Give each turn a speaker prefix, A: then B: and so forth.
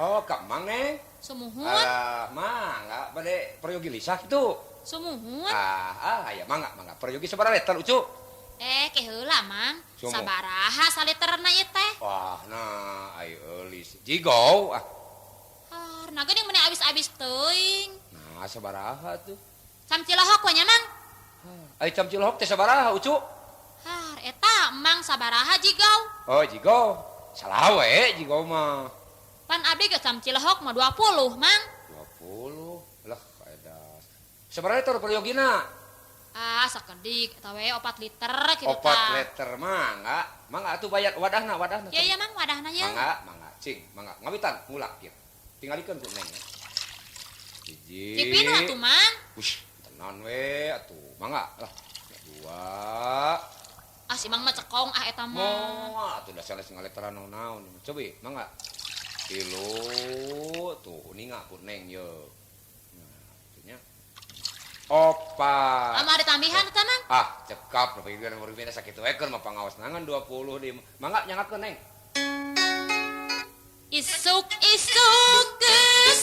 A: Oh, ka Mang, Neng.
B: Sumuhun.
A: Alah, mangga bade peryogi lisah kitu.
B: Sumuhun.
A: Ah, ah, ya mangga, mangga. Peryogi sabaraha liter, Ucu?
B: Eh, ke heula, Mang.
A: Sumu.
B: Sabaraha saliterna ieu teh?
A: Wah, nah, ayo eulis. Jigau ah.
B: Har, nah geuning meni abis-abis teuing.
A: Nah, sabaraha tuh?
B: Cam Cilahok we nya, Mang.
A: Ai cam Cilahok teh sabaraha, Ucu?
B: Har, eta Mang sabaraha jigau?
A: Oh, jigau. Salawe jigau mah.
B: Pan abdi ge cam Cilahok mah 20, Mang.
A: 20. Lah, edas. Sabaraha liter peryogina?
B: Ah, sakedik eta we 4 liter kitu
A: 4
B: tah.
A: liter mangga. Mangga atuh bayar wadahna, wadahna.
B: Ya ya, Mang, wadahna ya.
A: Mangga, mangga, cing, mangga. Ngawitan ngulak ieu. Tingalikeun ku Neng ya. Hiji.
B: Cing pinuh atuh, Mang.
A: Ush, tenan we atuh. Mangga lah. 2.
B: Ah, si Mang mah cekong ah eta mah.
A: Moal atuh da sanes ngaliteran naon-naon. Cobi, mangga. 3 tuh ninga ku Neng ye. Nah, atuh nya. 4.
B: Ama ada tambihan eta, Mang?
A: Ah, cekap nu pikiran berbeda sakitu we keur mah pangaos nangan 20 di. Mangga nyangakeun, Neng.
B: Isuk-isuk geus